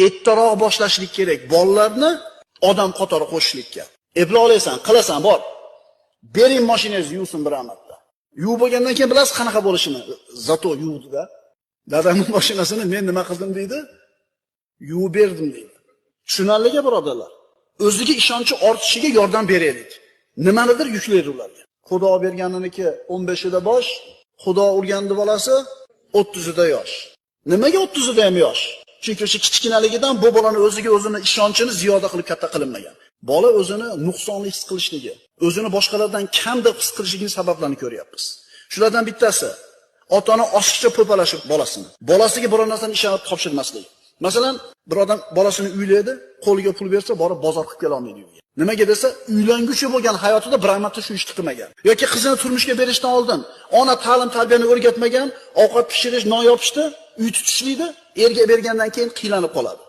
Ertaroq boshlashlik kerak bolalarni odam qatori qo'shishlikka. Epla olasan, qilasan, bor. Bering mashinangizni yuvsin bir marta. Yuvib bo'lgandan keyin bilasiz qanaqa bo'lishini. Zato yuvdi-da. Dadamning mashinasini men nima qildim deydi? Yuvib berdim deydi. Tushunarliga birodarlar. O'ziga ishonchi ortishiga yordam beraylik. Nimanidir yuklaydi ularga. Xudo berganiniki 15ida bosh, Xudo urgandi bolasi 30ida yosh. Nimaga 30ida ham yosh? Chunki o'sha kichkinaligidan bu bolani o'ziga o'zini ishonchini ziyoda qilib katta qilinmagan. Bola o'zini nuqsonli his qilishligi, o'zini boshqalardan kam deb his qilishligining sabablarini ko'ryapmiz. Shulardan bittasi ota-ona oshiqcha po'palashib bolasini. Bolasiga biror narsani ishonib topshirmasligi. Masalan, bir odam bolasini uylaydi, qo'liga pul bersa, borib bozor qilib kela olmaydi uyga. Nimaga desa, uylanguchi bo'lgan hayotida bir marta shu ishni qilmagan. Yoki qizini turmushga berishdan oldin ona ta'lim tarbiyani o'rgatmagan, ovqat pishirish, non yopishdi, uy tutishlikni erga bergandan keyin qiylanib qoladi.